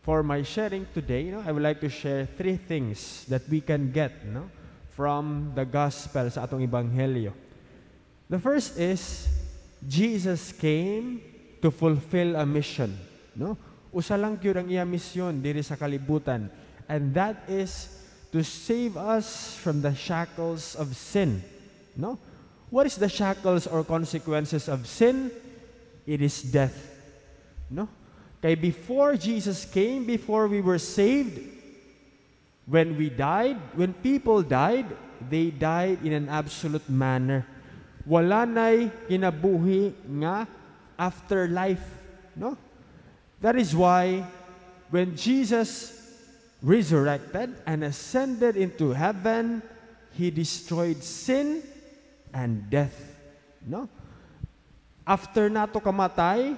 for my sharing today, I would like to share 3 things that we can get from the gospel sa atong ebanghelyo. The first is, Jesus came to fulfill a mission. Usa lang gyud ang iya misyon diri sa kalibutan, and that is to save us from the shackles of sin. What is the shackles or consequences of sin? It is death. Kay before Jesus came, before we were saved, when people died, they died in an absolute manner. Wala na'y kinabuhi nga afterlife. That is why when Jesus resurrected and ascended into heaven, He destroyed sin and death. After nato kamatay,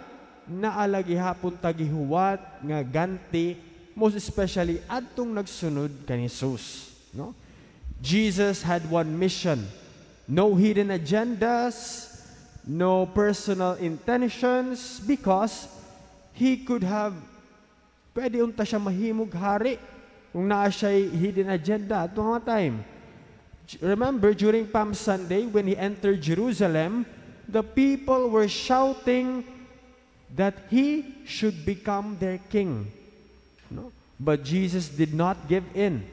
naala gihapon tagihuwat nga ganti, most especially adtong nagsunod kani Jesus. Jesus had one mission. No hidden agendas, no personal intentions, because He could have, pwede unta siya mahimog hari kung naa siya'y hidden agenda at mga time. Remember, during Palm Sunday, when He entered Jerusalem, the people were shouting that He should become their king. But Jesus did not give in.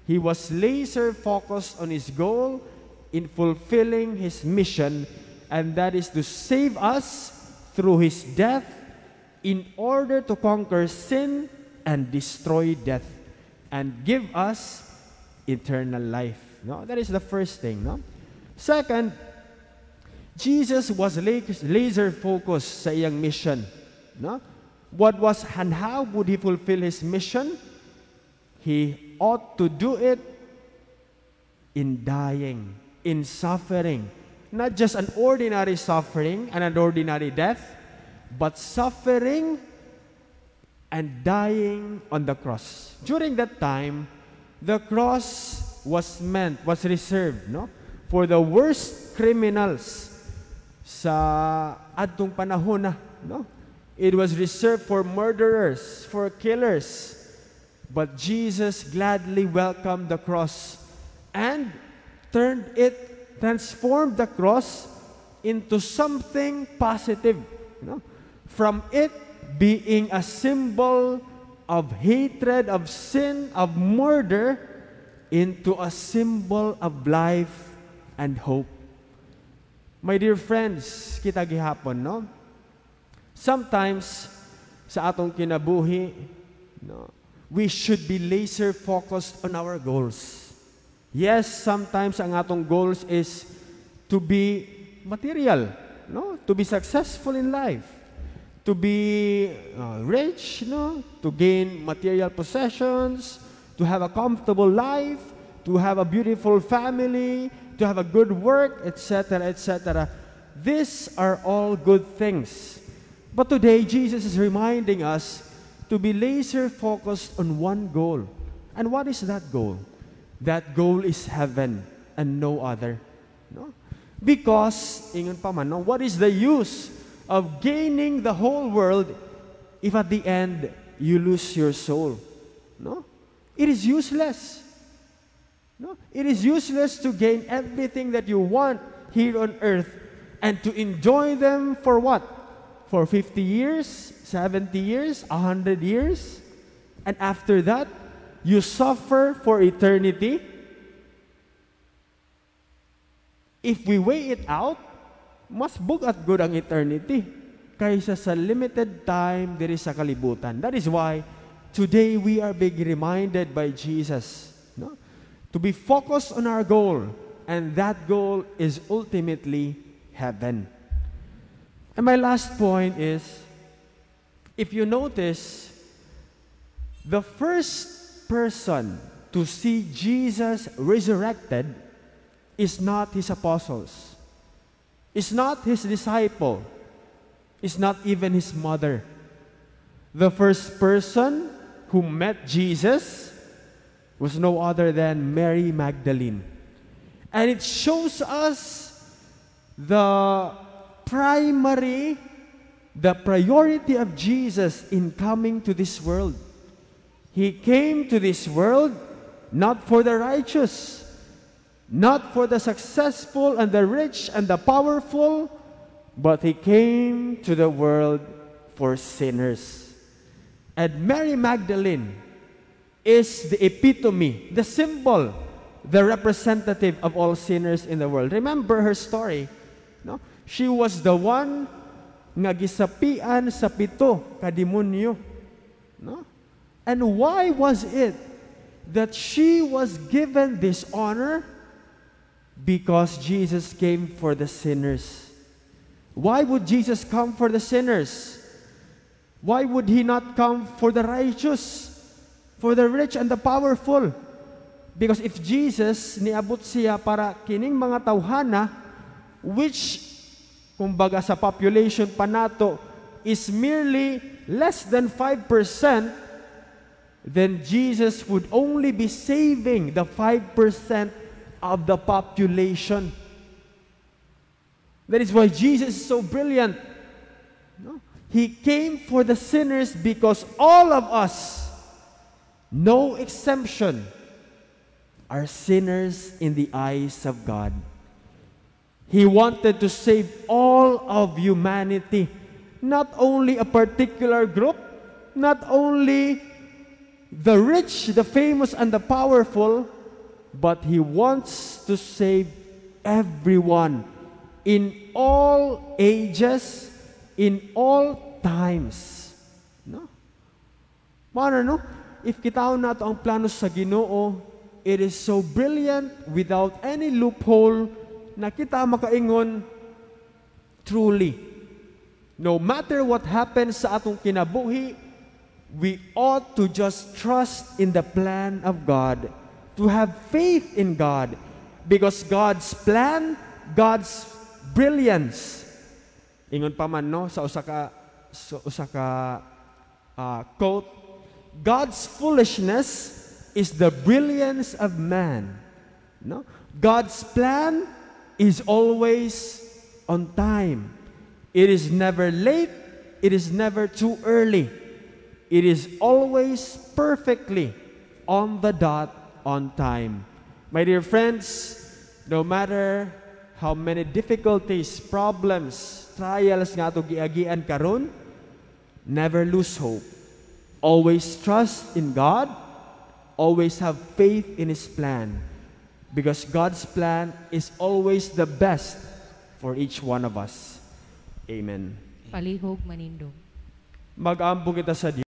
He was laser focused on His goal in fulfilling His mission, and that is to save us through His death in order to conquer sin and destroy death and give us eternal life. That is the first thing. Second, Jesus was laser focused sa iyang mission. What was and how would He fulfill His mission? He ought to do it in dying, in suffering. Not just an ordinary suffering and an ordinary death, but suffering and dying on the cross. During that time, the cross was reserved for the worst criminals sa adtong panahon na. It was reserved for murderers, for killers. But Jesus gladly welcomed the cross and transformed the cross into something positive. From it being a symbol of hatred, of sin, of murder, into a symbol of life and hope. My dear friends, kita gihapon, sometimes sa atong kinabuhi, we should be laser focused on our goals. Yes, sometimes ang atong goals is to be material, to be successful in life, to be rich, to gain material possessions, to have a comfortable life, to have a beautiful family, to have a good work, etc., etc. These are all good things. But today, Jesus is reminding us to be laser focused on one goal. And what is that goal? That goal is heaven and no other. Because, ingon pa man, what is the use of gaining the whole world if at the end you lose your soul? It is useless. It is useless to gain everything that you want here on earth and to enjoy them for what? For 50 years, 70 years, 100 years? And after that, you suffer for eternity? If we weigh it out, mas bugat good ang eternity kaysa sa limited time diri sa kalibutan. That is why today we are being reminded by Jesus to be focused on our goal, and that goal is ultimately heaven. And my last point is, if you notice, the first person to see Jesus resurrected is not His apostles, is not His disciple, is not even His mother. The first person who met Jesus was no other than Mary Magdalene. And it shows us the priority of Jesus in coming to this world. He came to this world not for the righteous, not for the successful and the rich and the powerful, but He came to the world for sinners. And Mary Magdalene is the epitome, the symbol, the representative of all sinners in the world. Remember her story, no? She was the one nga gisapian sa pito ka demonyo, no? And why was it that she was given this honor? Because Jesus came for the sinners. Why would Jesus come for the sinners? Why would He not come for the righteous, for the rich and the powerful? Because if Jesus niabot siya para kining mga tawhana, which kumbaga sa population pa nato is merely less than 5%, then Jesus would only be saving the 5% of the population. That is why Jesus is so brilliant. No? He came for the sinners because all of us, no exemption, are sinners in the eyes of God. He wanted to save all of humanity, not only a particular group, not only the rich, the famous, and the powerful, but He wants to save everyone in all ages, in all times. No? Paano, no? If kitaon nato ang plano sa Ginoo, it is so brilliant without any loophole na kita makaingon, truly, no matter what happens sa atong kinabuhi, we ought to just trust in the plan of God, to have faith in God, because God's plan, God's brilliance, ingon pa man no sa usa ka quote, God's foolishness is the brilliance of man. No? God's plan is always on time. It is never late, it is never too early. It is always perfectly on the dot, on time. My dear friends, no matter how many difficulties, problems, trials nga ito giagian karon, never lose hope. Always trust in God. Always have faith in His plan. Because God's plan is always the best for each one of us. Amen. Palihog manindog. Mag-aambong kita sa Diyos.